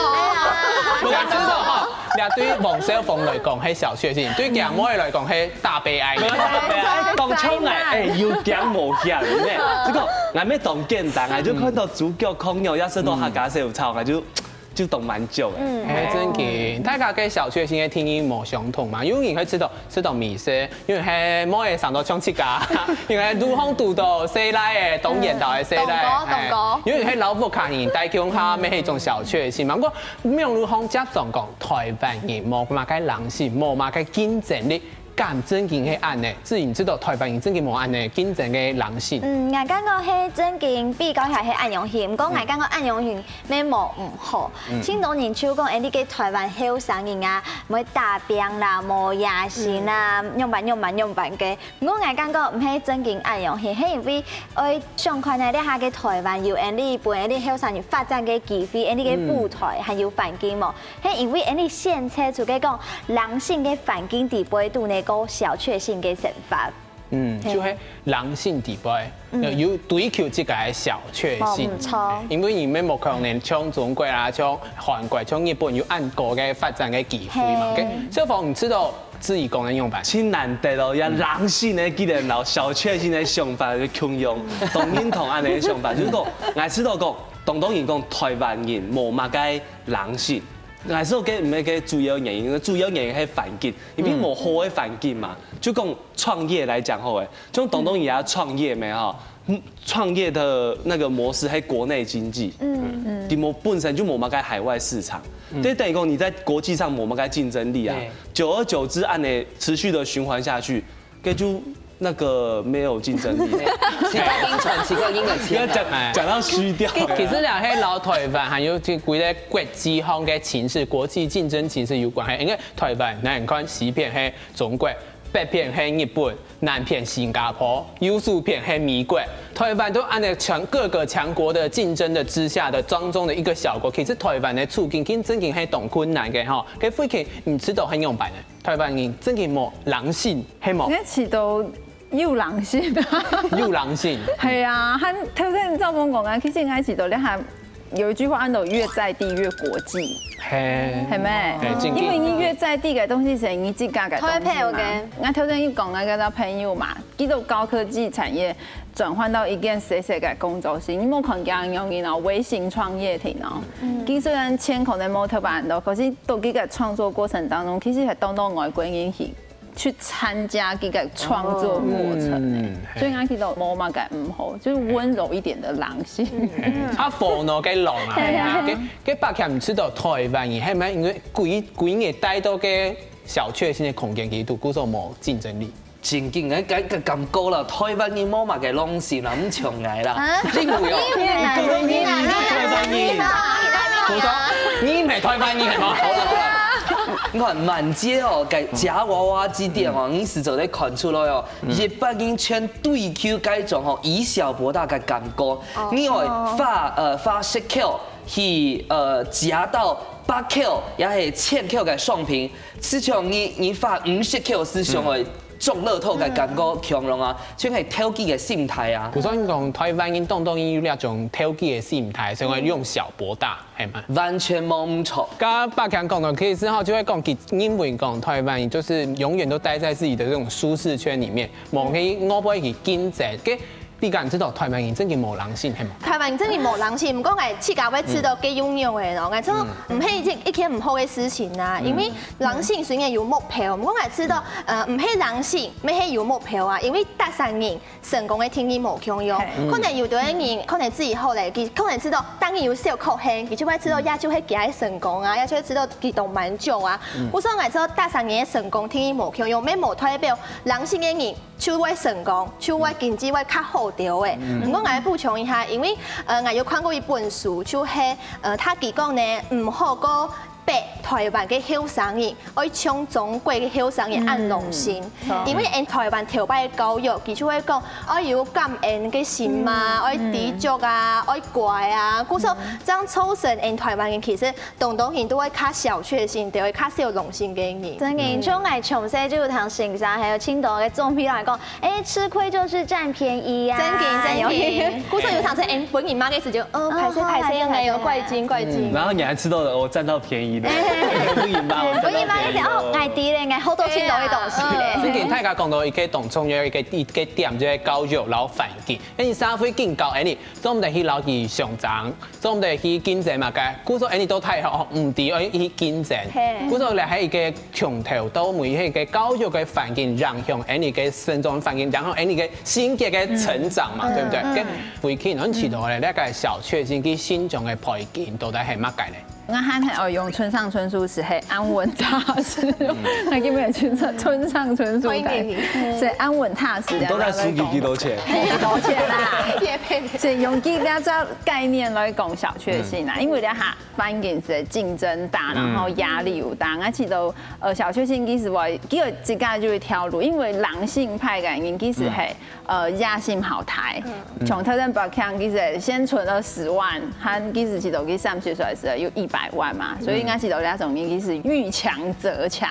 我講真个哈，這對黃少峰來講係小確幸，對強妹來講係大悲哀。當像𠊎，哎，有驚無險呢。這個𠊎乜當簡單，𠊎就看到豬腳炕肉，要食到客家小炒，𠊎就就當滿足誒。哎，真个，大家个小確幸个定義無相同嘛。有人會食到食到美食，有人係妹仔生到像自家，有人係路項堵到細倈仔，當緣投个細倈。當高當高。有人係摎屋下人戴共下，乜係一種小確幸嘛。毋過，網路項接上講，台灣人無麼个狼性，無麼个競爭力。 敢正經係恁呢，自然知道台灣人正經無恁呢競爭个狼性。嗯，𠊎感覺係正經比較下係恁樣形，毋過𠊎感覺恁樣形乜無毋好。盡多人就講，哎，你个台灣後生人啊，會打拚啦，無野心啦，樣般樣般樣般个。毋過𠊎感覺毋係正經恁樣形，係因為愛想看呢，這下个台灣有恁呢分恁呢後生人發展个機會，恁呢个舞台還有環境無？ 係因為恁呢選擇出个講狼性个環境底背肚呢，過小確幸个生活。嗯，就係狼性底背，有追求自家个小確幸。無毋著。因為你乜無可能像中國啊，像韓國、像日本有恁高个發展个機會嘛。嘿。OK，小峰，你知道自己講个樣般？盡難得哦，這狼性个既然摎小確幸个想法就共樣，當認同恁呢个想法，就係講，𠊎知道講，當多人講台灣人無麼个狼性。 𠊎係講該毋係个主要原因，主要原因係環境，因為無好个環境嘛。就講創業來講好誒，像當多人也創業咩吼，嗯，創業的那個模式係國內經濟，嗯嗯，佢無本身就無麼个海外市場，這等於講你在國際上無麼个競爭力啊。久而久之，恁呢持續的循環下去，該就那個沒有競爭力。自家應賺自家應个錢啊。不要講講到虛掉。其實這係摎台灣還有這幾個國際上个情勢、國際競爭情勢有關係。因為台灣，你看西片係中國，北片係日本，南片新加坡，右手片係美國。台灣都恁樣強，各個強國的競爭的之下的當中的一個小國，其實台灣的處境，其實真經係當困難个吼。該慧卿，你知道係仰般呢？台灣人真經無人性，係無？你知道有人性。有人性。係啊，佢頭先趙峰講啊，其實𠊎知道這下有一句話安到"越在地越國際"，係。係咩？係，正經。因為你越在地个東西係你自家个東西嘛。台北有个。𠊎頭先有講啊，該个朋友嘛，佢到高科技產業轉換到一間細細个工作室，你無看見有人哦，微型創業庭哦。佢雖然錢可能無特別多，可是到佢个創作過程當中，其實係當多外國人去去參加這個創作過程的。嗯，所以𠊎覺得無麼个毋好，就是溫柔一點的狼性。啊，火呢，該狼啊，係啊。該，該百強毋知道台灣人，係毋係因為歸，歸日戴到該小確幸个空間裡肚，故所無競爭力。正經，該，該，該感覺啦，台灣人無麼个狼性啦，毋像𠊎啦。啊？因為哦，你毋係台灣人，你毋係台灣人。我說，你毋係台灣人，係無？好啦，好啦。你看滿街哦，該夾娃娃機店哦，你實在看出來哦， 一般人全追求該種吼以小博大个感覺。你愛花，呃，花十箍去，呃，夾到百箍，也係千箍个商品，實際上你，你花五十箍係想愛中樂透个感覺，強強啊，全係投機个心態啊。故所以講，台灣人當多人有這種投機个心態，想愛以小博大，係嘛？完全無毋著。剛剛百強講到，其實吼，就會講，佢認為講台灣人就是永遠都待在自己的這種舒適圈裡面， 無去外背去競爭。該你敢知道台灣人真經無人性，係無？台灣人真經無人性，毋過𠊎自家會知道該有用个咯。𠊎就毋係一件，一件毋好个事情啊，因為人性雖然有目標，毋過𠊎知道，呃，毋係人性，乜係有目標啊，因為逐儕人成功个定義無共樣。可能有兜个人，可能自己好咧，佢可能知道，當然有小確幸，佢就會知道，呀，就係佢个成功啊，呀，就會知道佢當滿足啊。故所𠊎知道，逐儕人个成功定義無共樣，乜無代表人性个人 就會成功，就會經濟會較好兜仔。毋過𠊎補充一下，因為，呃，𠊎有看過一本書，就係，呃，佢講呢，毋好過逼台灣个後生人，愛像中國个後生人恁狼性。因為𠊎台灣頭擺个教育，佢就會講，愛有感恩个心嘛，愛知足啊，愛乖啊。故所，恁樣造成𠊎台灣人其實 當多人都會較小確幸，都會較小狼性个人。真个，像𠊎從細就有聽先生還有青島个長輩來講，欸，吃虧就是佔便宜啊。真个，真个。故所有常常，欸，分人罵个時就，呃，歹勢，歹勢，應該有怪罪，怪罪。然後你還吃到了，我佔到便宜了。不行吧，我佔到便宜了。不行吧，你講，哦，𠊎知咧，𠊎好多青島个東西咧。正經大家講到一個當重要一個，一個點，就係教育摎環境。因為社會緊教，欸，你做毋得去摎佢相爭。 做毋得去競爭麼个，故所𠊎兜大學毋知愛去競爭。故所這係一個從頭到尾，係一個教育个環境影響𠊎兜个生長環境，影響𠊎兜个性格个成長嘛，對不對？該慧卿，你知道咧，這個小確幸佢成長个背景到底係麼个呢？𠊎還係愛用村上春樹，係安穩踏實。𠊎根本就村上，村上春樹个，係安穩踏實。你都在輸佢幾多錢？幾多錢啊？所以用佢這隻概念來講小確幸啊，因為這下 環境係競爭大，然後壓力又大。𠊎知道，呃，小確幸其實𠊎，佢自家就一條路，因為狼性派个人其實係，呃，野心好大。像頭先百強其實先存了十萬，佢其實知道佢三十歲時有一百萬嘛，所以𠊎知道這種人其實遇強則強，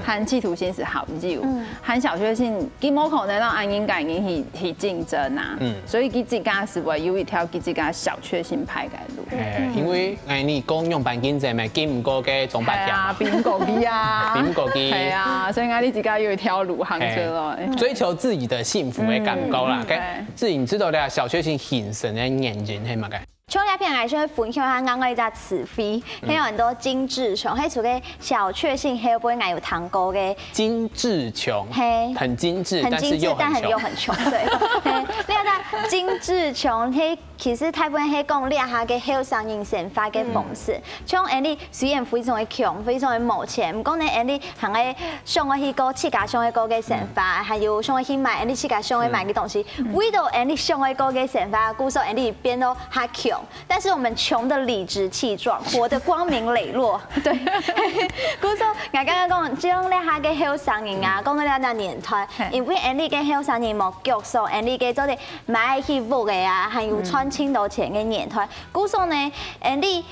佢企圖心係好有，佢小確幸，佢無可能讓恁樣个人去，去競爭啊。所以佢自家係會有一條佢自家小確幸派个路。 欸，因為，欸，你講仰般競爭嘛，競毋過該張百強嘛。係啊，比毋過佢啊。比毋過佢。係啊，所以𠊎兜自家有一條路行出來。欸，追求自己的幸福的感覺啦。嗯，該，對。自己知道了，小確幸形成个原因係麼个？像這片，𠊎想分享下另外一隻詞彙，還有很多精緻窮，係除了小確幸，還有無𠊎有聽過个。精緻窮，係。很精緻，很精緻，但是又很窮。但很又很窮，對。係，你看，精緻窮，係 其實大部分係講這下个後生人生活个方式，像𠊎兜雖然非常个窮，非常个無錢，毋過呢，𠊎兜還係想愛去過自家想愛過个生活，還有想愛去買𠊎兜自家想愛買个東西，為著𠊎兜想愛過个生活，故所𠊎兜變到較窮。但是我们穷得理直气壮，活得光明磊落。对，故所，我刚刚讲，像这下个后生人啊，讲到这个年代，因为俺俚个后生人无脚手，俺俚个做得买起屋个啊，还有赚真多钱个年代。故所呢，俺俚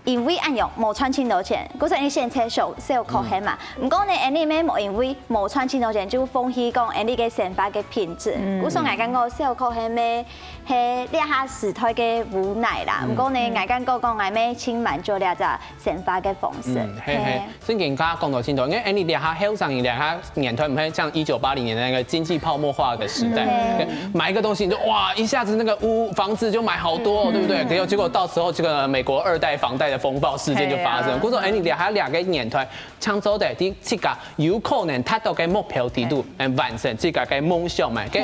因为恁样无赚真多钱，故所俺俚先生小小可怜嘛。毋过呢，俺俚乜无因为无赚真多钱就放弃讲俺俚个生活个品质。故所，我感觉小可怜乜 係這下時代个無奈啦。毋過呢，𠊎感覺講𠊎乜盡滿足這隻生活个方式。嗯，係係，正經頭先講到盡多，因為恁樣這下後生人這下年代毋係像一九八零年代那個經濟泡沫化的時代，對，買一個東西你就哇一下子那個屋房子就買好多，對不對？結果結果到時候這個美國二代房貸的風暴事件就發生。故所恁樣這下這個年代，正做得在自家有可能達到个目標底肚，嗯，完成自家个夢想嘛。个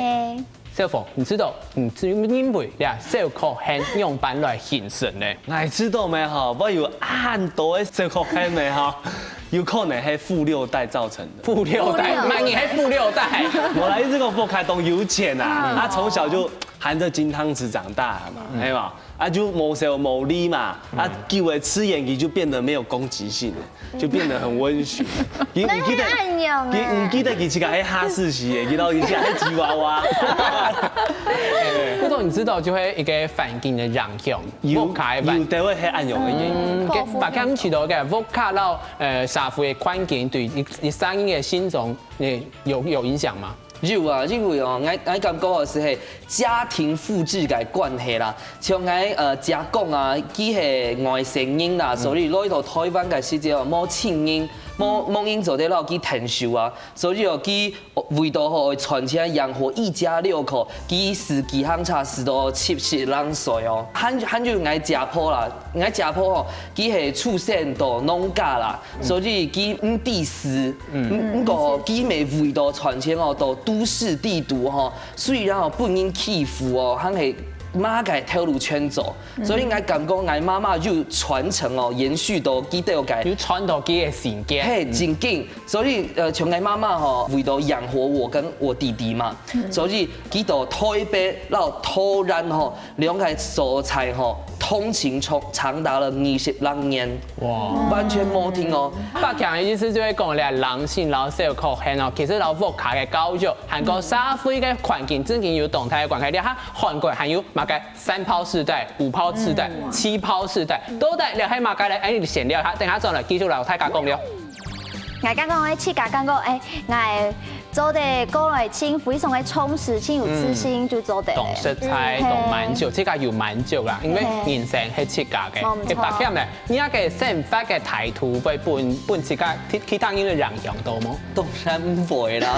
小鳳，你知道，你知認為這小可恨仰般來形成呢？𠊎知道咩吼，會有恁多个小可恨咩吼，有可能係富六代造成的。富六代，滿你還富六代。無啦，意思講屋下當有錢啊，他從小就含著金湯匙長大嘛，係嘛？啊就無愁無慮嘛，啊久了自然佢就變得沒有攻擊性了。 就變得很溫馴。佢毋記得，恁樣欸佢毋記得佢自家係哈士奇耶，佢到佢自家係吉娃娃。不過你知道，就會一個環境的影響，有屋下个有的會係恁樣个原因。嗯，个，大家知道个，屋下摎呃社會的環境對一一生人的心中，誒，有有影響嗎？ 有啊，因為哦，𠊎𠊎感覺哦係係家庭複製个關係啦。像𠊎呃姐公啊，佢係外省人啦，所以來到台灣个時節哦，無親人，無無人做得摎佢𢯭手啊，所以哦佢為到吼賺錢養活一家六口，佢駛機行車駛到七十零歲哦。還還有𠊎姐婆啦，𠊎姐婆吼，佢係出生到農家啦，所以佢毋知事，毋毋過佢乜為到賺錢哦，到都市地肚吼，雖然哦分人欺負哦，還係麼个頭路全做。所以𠊎感覺𠊎媽媽又傳承哦，延續到佢兜个。有傳到佢个性格。嘿，正經。所以呃，像𠊎媽媽吼，為到養活我跟我弟弟嘛，所以佢到台北摎桃園吼，兩個所在吼，通勤長長達了二十零年，哇！完全無停哦。百強的意思就係講咧，人性摎小可恨哦，其實摎屋下个教育，還過社會个環境，正經有當大个關係。這下韓國還有麼个三炮世代、五炮世代、七炮世代，到底這係麼个咧？哎，你先尞一下，等下轉來繼續摎大家講了。 𠊎感覺𠊎自家感覺，哎，𠊎做得過來盡非常个充實，盡有自信就做得了。懂食材，嗯懂滿足，這個有滿足啦，因為人生係自家个。無錯。你發現呢，你个生活个態度會分分自家其其他人个影響到無？當然毋會啦。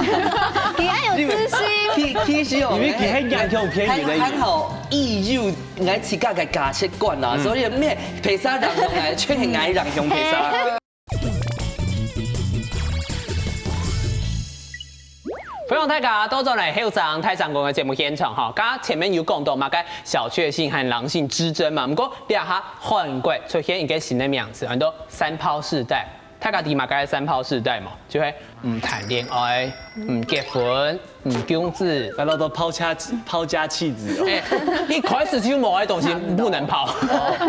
佢恁有自信。其其實哦，因為佢係影響別人的人。還還好，佢有𠊎自家个價值觀啦，所以咩，別儕影響𠊎，全係𠊎影響別儕。 歡迎大家倒轉來後生大聲公个節目現場哈，剛剛前面有講到嘛，該小確幸和狼性之爭嘛，不過這下韓國出現一個新的名詞，安到三炮世代。大家知麼个三炮世代無？就係毋談戀愛、毋結婚、毋降子，來到都拋家拋家棄子哦。哎，一開始就無个東西不能拋，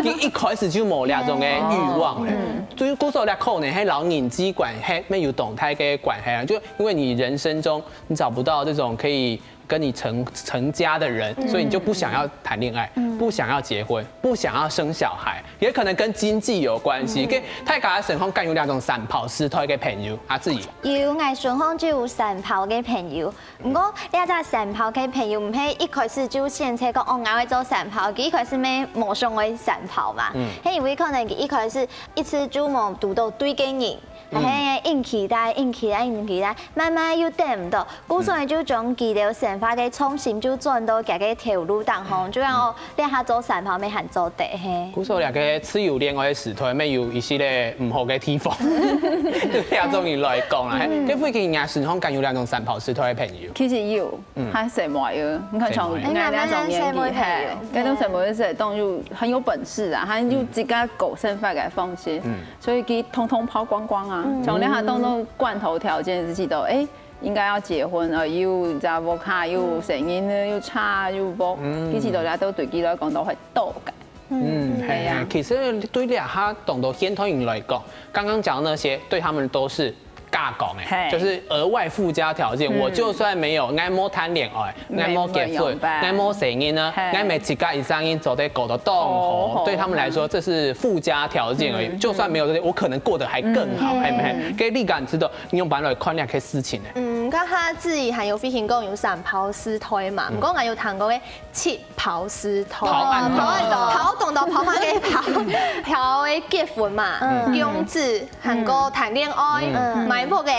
一一開始就無這種个慾望了。所以故所這可能係摎人際關係乜有當大个關係啊，就因為你人生中你找不到這種可以跟你成成家的人，所以你就不想要談戀愛，不想要結婚，不想要生小孩，也可能跟經濟有關係。跟大家身上敢有這種三炮世代个朋友啊，自己。有，𠊎身上就有三炮个朋友，毋過這隻三炮个朋友毋係一開始就選擇講哦，𠊎愛做三炮，佢一開始乜無想愛三炮嘛，係因為可能佢一開始一直就無堵到對个人，還係硬期待、硬期待、硬期待，慢慢又等毋到，故所就將佢兜生活个重心就轉到佢个頭路當中，就講哦，這下做三炮乜還做得係。故所這個自由戀愛个時代，乜有一些个毋好个地方，對這種人來講啦，係，該附近人家身上敢有這種三炮世代个朋友。其實有，嗯，還細妹个，你看像細妹人家那種年紀，哎，慢慢細妹嘿，那種細妹是當有很有本事啊，他就自家搞生活个方式，所以佢通通拋光光啊，從那下當中罐頭條件是知道，哎，應該要結婚了，又在屋下又生囡仔，又車又屋，其實大家都對佢來講都會鬥感。嗯，嘿，对呀嘿，其实对这下当多现代人来讲，刚刚讲的那些，对他们都是加讲哎，嘿就是额外附加条件。我就算没有，𠊎无谈恋爱，没，𠊎无结婚没有吧，𠊎无生囡呢嘿，𠊎每自家一生人做得过得当哦好。对他们来说，这是附加条件而已。就算没有这些，我可能过得还更好，哎没？给你感知到，你用白来看那些事情呢？嗯，刚刚志怡还有飞行讲有三胞四胎嘛，不过我有谈过个七胞四胎，胞案胞案胞懂得胞案个胞，胞个结婚嘛，养子，还过谈恋爱，买屋个，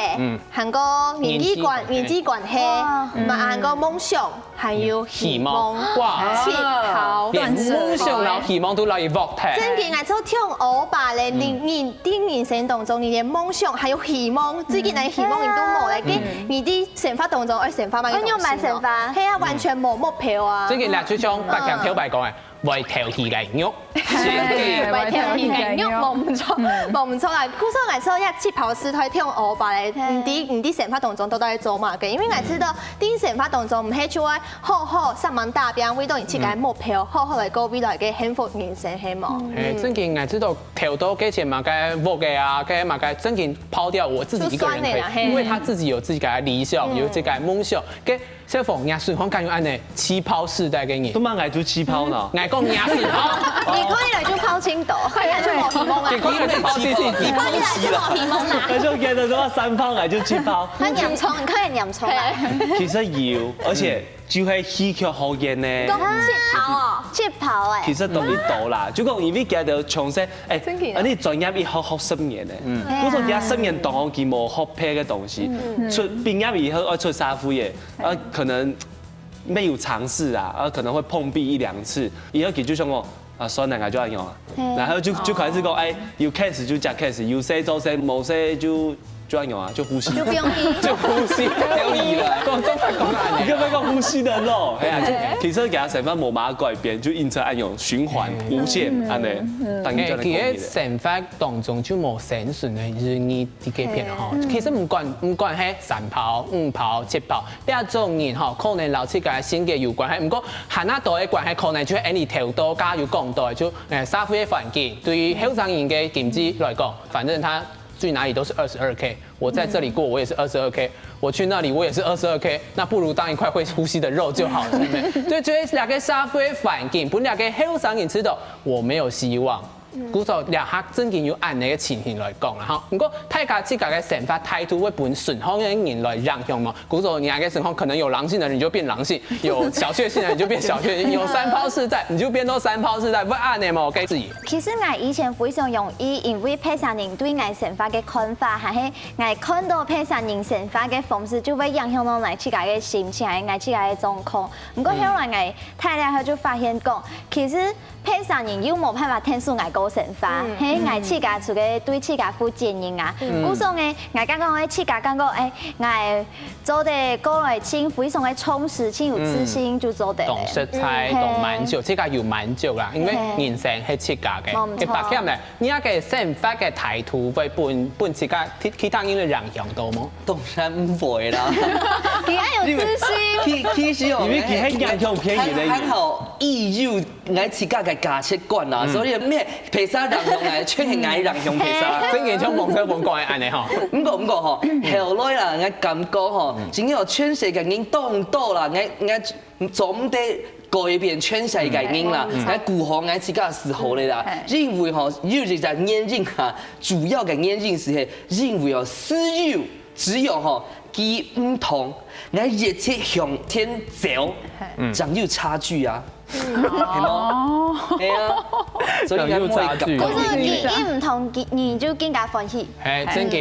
还过人际关人际关系，嘛还过梦想，还有希望，哇，七胞连梦想然后希望都来一屋谈。真个，𠊎做听我爸咧，你你在人生当中，你连梦想还有希望，最近个希望你都冇咧，跟你的想法当中，哎，想法嘛，哎你有买想法系啊，完全冇目标啊。这个呢，就像白讲头白讲哎，会头去个肉，对，外头去个肉，冇唔错，冇唔错啦。故所来说，一七跑四台听我爸咧，你的你的想法当中都在做嘛个，因为我知道，在想法当中，唔系就会好好上班打拼，为到你自己个目标，好好来过未来个幸福人生，系冇？哎，正经，我知道头多个钱嘛，该屋个啊，该嘛该正经抛掉我自己一个人可以，就算了啦嘿因为他自己有自己的理想，有自己的梦想，跟小凤也是很感觉安呢，七抛四代给你都。嘛，我就七抛呢。来讲也是抛，你可以来就抛青豆，快点就冇希望啊结！果有点抛弃自己。你可以来就冇希望啦！那就觉得说三抛，我就七抛。他娘虫，你快点娘虫啦！其实有，而且就会稀缺好演呢。七跑哦，七跑哎其，实都一斗啦，就讲因为觉得从小，哎，真的啊啊你专业一学学十年呢，嗯我说人家十年当中佢冇学别个东西，出毕业以后要出社会耶，啊可能没有尝试啊，啊可能会碰壁一两次，以后佢就想讲啊算了，我就安样啊，然后就就开始讲，哎，有 case 就接 case，有事做事，冇事就就安样啊，就呼吸。就不用听。就呼吸，可以了。讲中文讲啊你根本讲呼吸的肉，哎呀，就其实给他想法冇嘛改变，就硬着按用循环无限按呢，当然就哎，其实能够的。生活当中就冇生存的，就是你这个片哈。其实不管不管系三跑、五跑、七跑，这种人哈，可能老自家性格有关系。不过，还那多的关系，可能就系你头多加有讲到，就诶社会的环境，对于后生人的经济来讲，反正他去哪里都是二十二 k。我在这里过，我也是二十二 k。我去那里，我也是二十二 k，那不如当一块会呼吸的肉就好了，对不对？所以觉得两个社会环境，本两个后生人知道我没有希望。故所两下正经有恁个情形来讲了哈。不过大家自家个想法态度会分身边个人来影响嘛。故所你个身边可能有狼性的人，你就变狼性；有小确幸的人，你就变小确幸；有三抛四代，你就变到三抛四代，不按呢嘛，给自己。其实我以前非常容易，因为别人对我生活个看法，还是我看到别人生活个方式，就会影响到我自家个心情，还有我自家个状况。不过后来我大了后就发现讲，其实别人又冇办法听出我个生活，系我自家自个对自家负责任啊。故所呢，我刚刚个自家感觉，哎，我做得过来，真非常个充实，真有自信，就做得了。懂食材，懂满足，这个有满足啦，因为人生系自家个，冇错你发现没？你个生活个态度会分分自家其其他人个影响到吗？当然毋会啦。你要有自信。其其实哦，因为佢係影響別人个人還好，伊有𠊎自家个價值觀啊，所以咩，別儕影響𠊎，全係𠊎影響別儕。真个像蒙特蒙讲的安尼吼。毋過毋過吼，後來啦，𠊎感覺吼，真个全世界人當多啦，𠊎𠊎做毋得改變全世界人啦，𠊎顧好𠊎自家就好了啦。因為吼，有一隻原因哈，主要个原因係因為哦，只有只有吼，佢毋同，𠊎一切向前走，正有差距啊。 係無？係啊，所以應該毋會感覺可是你一毋同，你你就更加歡喜。哎，真个，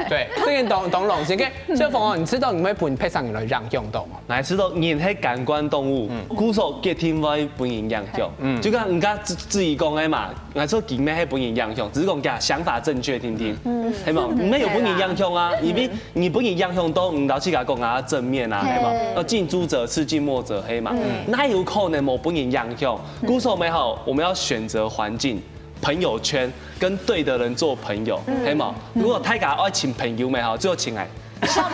对，这个当当冷静个。小凤哦，你知道你會分別人來影響到嗎？乃知道人係感官動物，故所決定會分人影響。就像人家自自己講个嘛，𠊎做佢乜係分人影響，只是講佢想法正確定定，係無？毋係有分人影響啊，因為你分人影響到，你老自家講啊正面啊，係無？要近朱者赤，近墨者黑嘛，哪有可能無分人影響？故所乜好，我們要選擇環境。 朋友圈，跟對的人做朋友，係無？如果大家愛尋朋友乜好，就尋𠊎。好，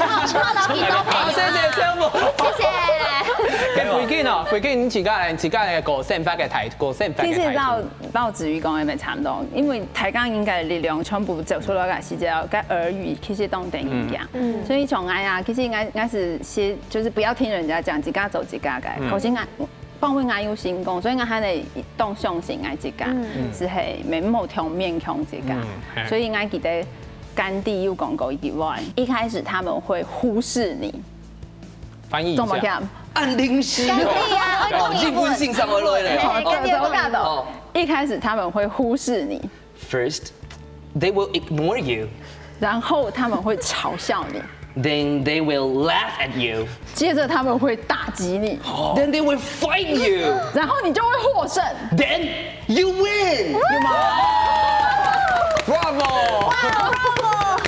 謝謝小鳳。謝謝。該回應哦，回應你自家，你自家个過生活个態，過生活个態度。其實老老子瑜講个也差不多，因為大家應該力量全部走出來个時節，該耳語其實當得人驚。所以像𠊎啊，其實𠊎𠊎係先就是不要聽人家講，自家做自家个。可是𠊎，因為𠊎有成功，所以𠊎還得當相信𠊎自家，係係，毋好忒勉強自家。所以𠊎記得甘地有講過一句話，一開始他們會忽視你，翻譯一下。怎麼講？恁臨時甘地啊，會講英文。日本先生會來咧。嘿，甘地有講到。哦一開始他們會忽視你， First, they will ignore you. 然後他們會嘲笑你， Then they will laugh at you. 接著他們會打擊你， Then they will fight you. 然後你就會獲勝。 Then you win. Bravo！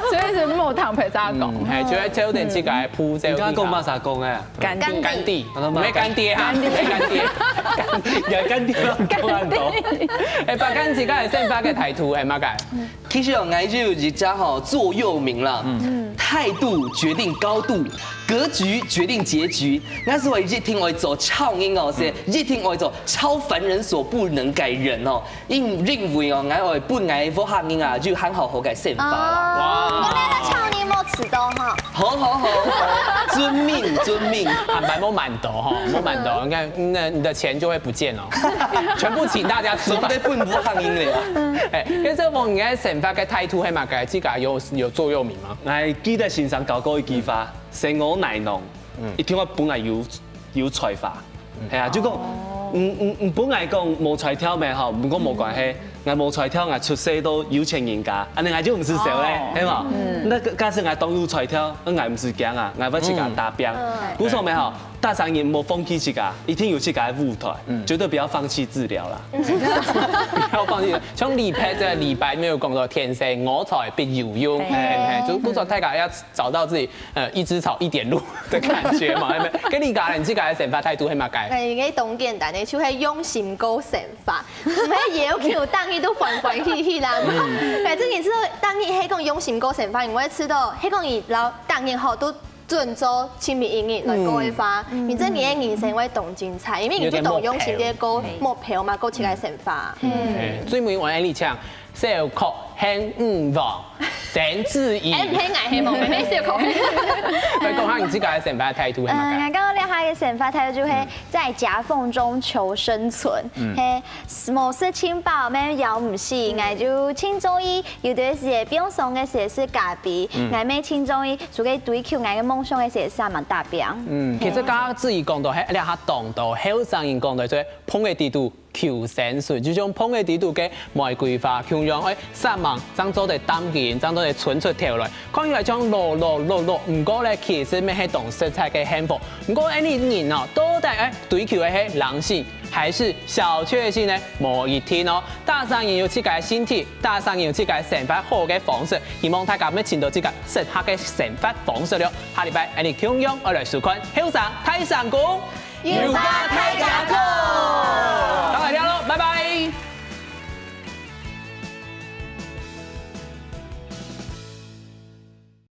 所以係毋好聽別儕講。嗯，係，就係朝廷自家鋪這你剛剛講麼儕講个？甘地，甘地，啊毋係甘地哈，毋係甘地。也甘地講恁多。哎，把甘自家个生活个態度係麼个？其實哦，𠊎就有一隻吼座右銘啦，態度決定高度，格局決定結局。𠊎係話一定愛做超人哦，係一定愛做超凡人所不能个人哦。因認為哦，𠊎愛分𠊎屋下人啊，就很好好个生活啦。哦，你那個超人無遲到哈。好好好，遵命遵命。啊，莫慢到吼，莫慢到，你看，那你的錢就會不見哦，全部請大家吃飯。總得分屋下人了啊。哎，跟這種你的生活个態度，係麼个？自家有有座右銘嗎？ 𠊎記得先生教過一句話：生我乃農，一定愛分𠊎有有才華。係啊，就講，毋毋毋分𠊎講無才調咩吼，毋過無關係，𠊎無才調，𠊎出世都有錢人家，恁呢𠊎就毋使愁咧，係無？那假使𠊎當有才調，那𠊎毋使驚啊，𠊎會自家打拚。故所咩吼，大聲人莫放棄自家，一定有自家个舞台，絕對不要放棄治療啦。不要放棄，像李白這李白沒有講到天生我材必有用，哎，就故所大家要找到自己呃一枝草一點露的感覺嘛，對不對？跟你講，你自家个生活態度係麼个？哎，應該當簡單个，就係用心過生活，毋係要求逐日都歡歡喜喜啦。反正你知道逐日係講用心過生活，你會知道係講你老逐日吼都準做親密一日來過个話，你這你个人生會當精彩，因為你就當用心个過目標嘛，過自家个生活。哎，最尾我愛你講，小確幸女王，曾志怡。哎，毋係𠊎係無，毋係小確幸。來講下你自家个生活態度係嗯，麼个？𠊎感覺這下个生活態度就係在夾縫中求生存，係無食清飽，乜枵毋死，𠊎就盡中意，有段時間放鬆个時節食咖啡，𠊎乜盡中意，除了追求𠊎个夢想个時節，係麼打拚。嗯，其實剛剛志怡講到，係這下當多後生人講到，就係碰个底肚求生存，就像碰个底肚个玫瑰花共樣，哎，煞猛正做得擔驚，正做得伸出頭來。看起來像勞勞碌碌，毋過咧，其實乜係當實在个幸福。毋過，哎，你人哦，到底哎追求个係狼性還是小確幸呢？無一定哦。大聲人有自家个身體，大聲人有自家个生活好个方式，希望大家乜尋到自家適合个生活方式了。下禮拜，哎，你共樣愛來收看《後生大聲公》。 有話大聲講。